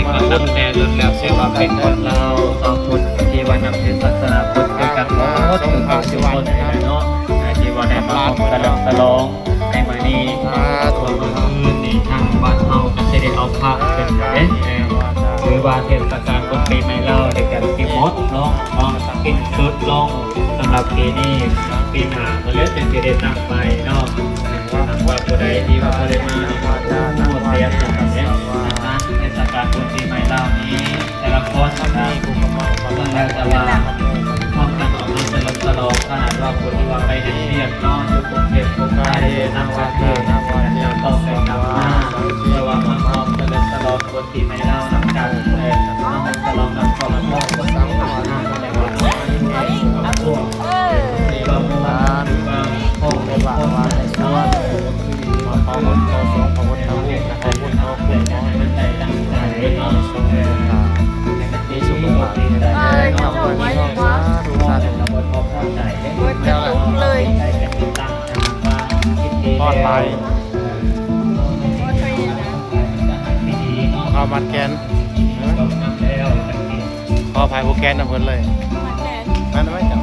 ມາບຸນ ຕັ້ງແຕ່ລຸ້ນແລ້ວ ເສຍວ່າເປັນຄົນລາວ ຊາວພຸດ ທີ່ວ່ານັບຖືສາສະໜາພຸດຄືກັນໝົດ ທຸກຜູ້ທຸກຄົນນີ້ແຫຼະເນາະ ທີ່ວ່າໄດ້ມາຮ່ວມສະເຫຼີມສະຫຼອງໃນມື້ນີ້ ເພາະວ່າມື້ອື່ນນີ້ທາງບ້ານເຮົາກໍຊິໄດ້ເອົາພະຂຶ້ນເດ້ ເອີ ຖືວ່າເທດສະການບຸນປີໃໝ່ລາວນີ້ກໍຊິໝົດເນາະ ເນາະ ສິ້ນສຸດລົງສຳລັບປີນີ້ ປີໜ້າກໍເລີຍຈັ່ງຊິໄດ້ຕັ້ງໃໝ່ເນາະ. ຫາກວ່າຜູ້ໃດທີ່ວ່າບໍ່ໄດ້ມານີ້ກໍບໍ່ເສຍໃຈເດ້ ທາງເທດສະການບຸນປີໃໝ່ລາວນີ້ ແຕ່ລະຄົນກໍເບິ່ງແລ້ວຈະວ່າ ພ້ອມກັນອອກມາສະເຫຼີມສະຫຼອງ ຂະໜາດວ່າຜູ້ທີ່ວ່າໄປເຮັດວຽກເນາະ ຢູ່ກຸງເທບ ກົງໄທ ຢູ່ຕ່າງປະເທດ ເຈົ້າກໍໄປກັບມາ ເພື່ອວ່າມາຮ່ວມສະເຫຼີມສະຫຼອງບຸນປີໃໝ່ລາວນຳກັນ ເອີ ມາຮ່ວມສະຫຼອງນຳຄອບຄົວຄົນທີ່ວ່າ ເອີ ທີ່ວ່າ ເອີ ເປັນບ້ານເປັນສວນ ມາຂໍບຸນຂໍສວງ ຂໍບຸນທຳບຸນ ຂໍບຸນຂໍຄຸນ ຂໍໃຫ້ໄດ້ດັ່ງໃຈເນາະ ມີໂຊກມີລາບ ເອີ ເປັນເງິນເປັນທອງ ສາທຸ ສາທຸ ເບິດທຸກເລີຍ ຮອດໄປ ມາຮອດແກ່ນ ຂໍອະໄພ ບໍ່ແກ່ນນຳເພິ່ນເລີຍ ມາແກ່ນ ມາໄວ້ເຈົ້າ